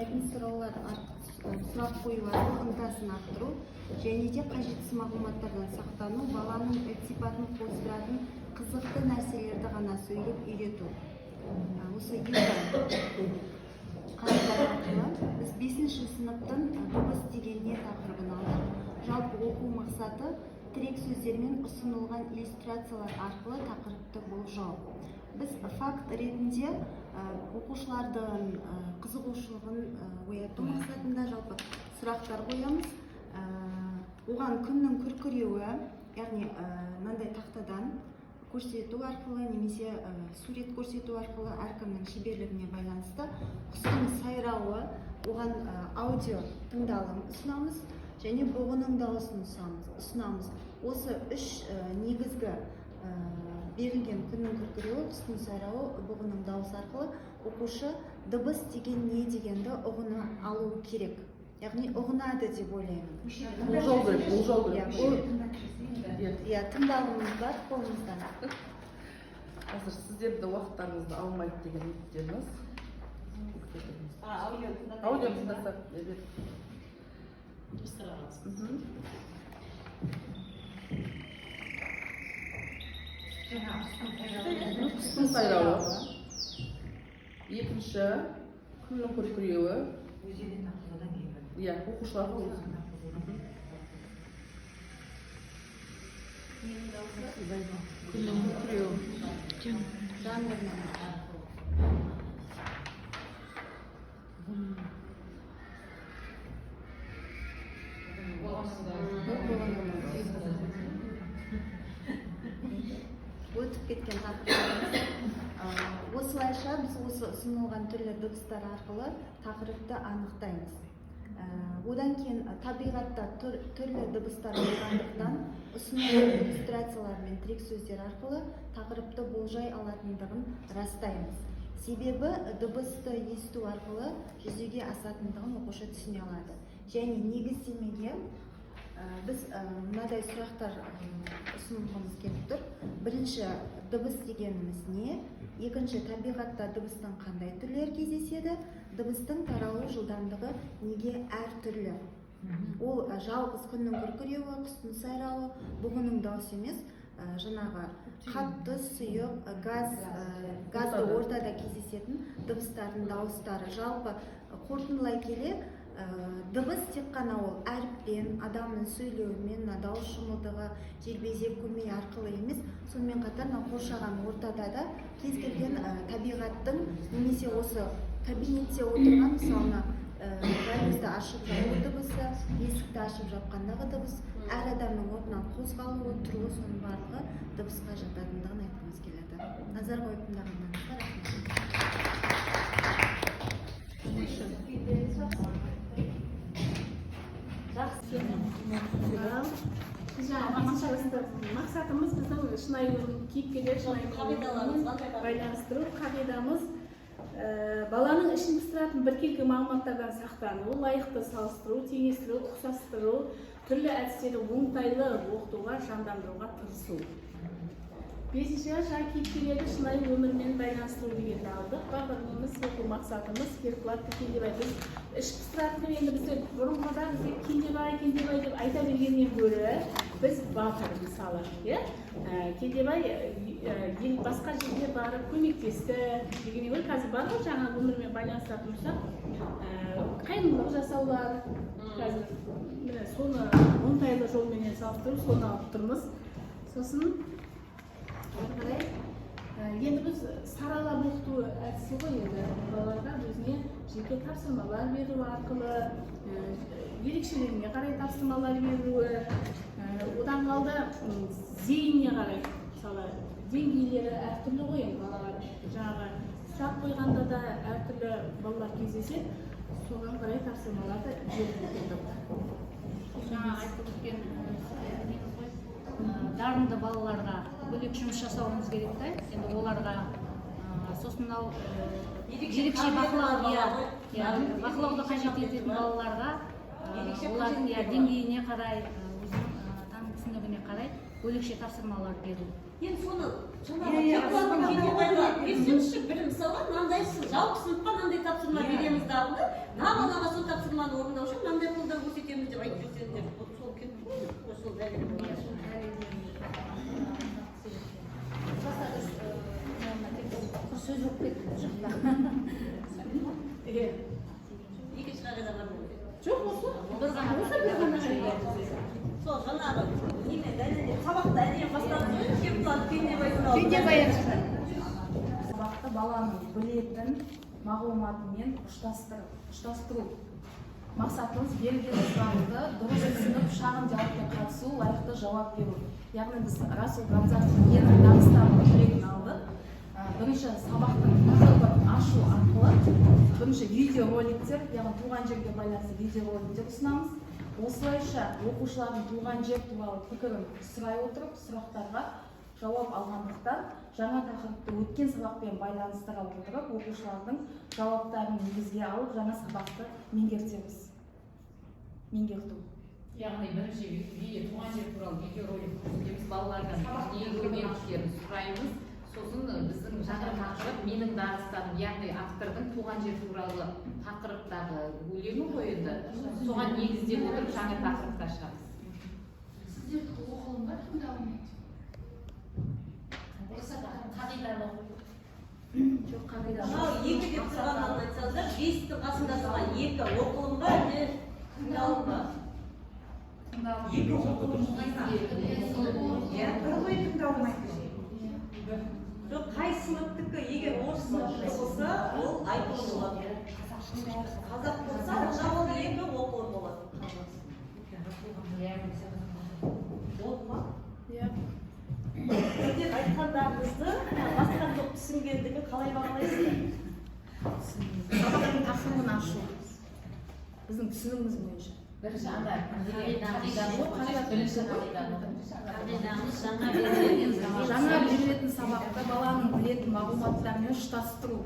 болжайтын сұраулар, сұрақ қою арқылы ынтасын арттыру және де қажетсіз мағлұматтардан сақтану, баланың ілтипатын қоздыратын қызықты нәрселерді ғана сөйлеп үйрету. Осы екі қағида арқылы біз бесінші сыныптың «Дыбыс деген не» тақырыбын алдық. Жалпы оқу мақсаты: тірек сөздермен ұсынылған иллюстрациялар арқылы тақырыпты болжау. Біз факт ретінде оқушылардың қызығушылығын ояту мақсатында жалпы сұрақтар қоямыз. Оған күннің күркіреуі, яғни мынандай тақтадан көрсету арқылы немесе сурет көрсету арқылы, әркімнің шеберлігіне байланысты, құстың сайрауы, оған аудио тыңдалым ұсынамыз және бұғының дауысын ұсынамыз. Осы үш негізгі берілген күннің күркіреуі, құстың сайрауы, бұғының дауысы арқылы оқушы дыбыс деген не дегенді ұғына алу керек, яғни ұғынады деп ойлаймын. Болжау керек, болжау керек. Иә, иә, тыңдалымымыз бар қолымызда. Қазір сіздерді уақыттарыңызды алмайды деген үміттеміз. Аудио. Аудио тыңдасақ, evet. Құстың сайрауы. Екінші, күннің күркіреуі. Иә, оқушыларға өзі. Ненің дауысы? Күннің күркіреуі. Жаңбырның. Өтіп кеткен тақырыбымыз. Осылайша біз осы ұсынылған түрлі дыбыстар арқылы тақырыпты анықтаймыз. Одан кейін табиғатта түрлі дыбыстар болғандықтан, ұсынылған иллюстрациялар мен тірек сөздер арқылы тақырыпты болжай алатындығын растаймыз. Себебі дыбысты есту арқылы жүзеге асатындығын оқушы түсіне алады. Және негіздемеге біз мынадай сұрақтар ұсынғымыз келіп тұр. Бірінші, дыбыс дегеніміз не? Екінші, табиғатта дыбыстың қандай түрлері кездеседі? Дыбыстың таралу жылдамдығы неге әртүрлі? Ол жалғыз күннің күркіреуі, құстың сайрауы, бұғының дауысы емес, жаңағы қатты, сұйық, газды ортада кездесетін дыбыстардың дауыстары. Жалпы қорытындылай келе, дыбыс тек қана ол әріппен, адамның сөйлеуімен, мына дауыс шымылдығы, желбезек, көмей арқылы емес, сонымен қатар мына қоршаған ортада да кез келген табиғаттың немесе осы кабинетте отырған, мысалы, мына дәлізді ашып жабу дыбысы, есікті ашып жапқандағы дыбыс, әр адамның орнынан қозғалуы, тұруы, соның барлығы дыбысқа жататындығын айтқымыз келеді. Назар қойып тыңдағандарыңызға рахмет. Жақсы. Мақсатымыз біздің шынайы кейіпкерлер, шынайы байланыстыру. Қағидамыз: баланың ішін пыстыратын біркелкі мағлұматтардан сақтану, лайықты салыстыру, теңестіру, ұқсастыру, түрлі әдістерді оңтайлы оқытуға, жандандыруға тырысу. Бесінші, жаңа кейіпкерлерді шынайы өмірмен байланыстыру дегенді алдық. Бағдарламамыз, оқу мақсатымыз Кербұлақ Кендебай. Біз іш пыстыратын, енді бізде бұрынғыда бізде Кендебай, Кендебай деп айта бергеннен гөрі біз батыр, мысалы, иә, Кендебай ел басқа жерге барып көмектесті дегеннен гөрі, қазір бар ғой, жаңа өмірмен байланыстыратын болсақ, қайырымдылық жасаулар, қазір міне соны оңтайлы жолменен салыстырып, соны алып тұрмыз. Сосын ары қарай енді біз саралап оқыту әдісі ғой, енді балаларға өзіне жеке тапсырмалар беру арқылы, ерекшелігіне қарай тапсырмалар беруі, одан қалды зейініне қарай, мысалы, деңгейлері әртүрлі ғой енді балалар, жаңағы сұрақ қойғанда да әртүрлі балалар кездеседі, соған қарай тапсырмаларды беріп отырдық. Жаңа айтып өткен неміз ғой, дарынды балаларға бөлек жұмыс жасауымыз керек та енді оларға, сосын мынау ерекше бақылау, иә, иә, бақылауды қажет ететін балаларға олардың, иә, деңгейіне қарай, өзінің таным түсінігіне қарай бөлекше тапсырмалар беру. Енді соны жаңағы Кенжебайға берсеңізші, бір мысалға, мынандай жалпы сыныпқа мынандай тапсырма береміз дағы да, мына балаға сол тапсырманы орындау үшін мынандай қолдау көрсетеміз деп айтып берсеңіздер, сол кетті ғой, сол дәлел болады. Құр сөз болып кетті бұл жақта. Иә. Екінші қағида бар ма? Жоқ, осы. Бір ғана. Осы бір ғана қағида. Сол жаңағы неме дәлелдеп, сабақты әдейі бастадыңыз ғой, Кенжебай Кенжебай туралы. Кенжебай. Сабақты баланың білетін мағлұматымен ұштастыру. Мақсатымыз берілген сұрақты дұрыс түсініп, шағын диалогке қатысу, лайықты жауап беру. Яғни біз Расул Гамзатовтың «Менің Дағыстаным» өлеңін алдық. Бірінші сабақтың тақырыбын ашу арқылы бірінші видеороликтер, яғни туған жерге байланысты видеороликтер ұсынамыз. Осылайша оқушылардың туған жер туралы пікірін сұрай отырып, сұрақтарға жауап алғандықтан, жаңа тақырыпты өткен сабақпен байланыстыра отырып, оқушылардың жауаптарын негізге алып, жаңа сабақты меңгертеміз. Меңгерту. Яғни бірінші туған жер туралы видеоролик көрсетеміз, балалардан не көргендіктерін сұраймыз. Сосын біздің жаңа тақырып «Менің Дағыстаным», яғни автордың туған жер туралы тақырыптағы өлеңі ғой енді, соған негіздеп отырып жаңа тақырыпты ашамыз. Сіздердікі оқылым ба, тыңдалым? Қағиданы Жоқ, қағида. Мынау екі деп тұрғанын айтсаңыздар, бестің қасында тұрған екі оқылым ба, әлде тыңдалым ба? Екі оқылым. Иә, бір ғой, тыңдалым айтты. Жоқ, қай сыныптікі? Егер орыс сыныптікі болса, ол айтылым болады. Қазақ болса, онда ол екі оқылым болады. Болды ма? Иә. Сіздер айтқандарыңызды басқа топ түсінгендігін қалай бағалайсыздар? Сабақтың тақырыбын ашу. Біздің түсінігіміз бойынша. Бірінші ана қағиданы оқып, бірінші қағиданы. Қағидамыз жаңа берілетін Жаңа берілетін сабақты баланың білетін мағлұматтарымен ұштастыру.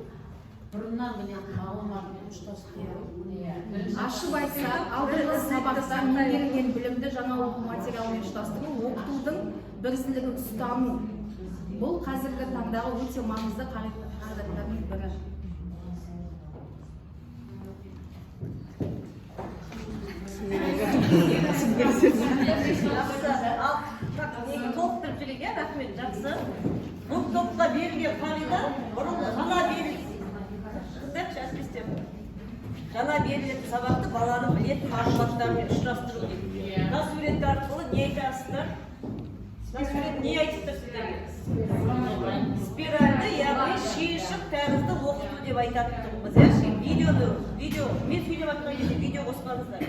Бұрыннан білетін мағлұматымен ұштастыру, иә, бірінші. Ашып айтсақ, алдыңғы сабақта меңгерілген білімді жаңа оқу материалымен ұштастыру, оқытудың бірізділігін ұстану. Бұл қазіргі таңдағы өте маңызды қағидаттардың бірі. Жақсы. Ал так, неге толықтырып жіберейік, иә, рахмет, жақсы. Бұл топқа берілген қағида бұрын жаңа беріл, тыңдайықшы, әріптестер. Жаңа берілетін сабақты баланың білетін мағлұматтарымен ұштастыру дейді. Мына сурет арқылы не айтасыздар? Мына сурет не айтып тұр сіздерге? Спиральді, яғни шиыршық тәрізді оқыту деп айтатын тұғынбыз, иә. Видеоны, видео, мен сөйлеп жатқан кезде видео қоспаңыздар.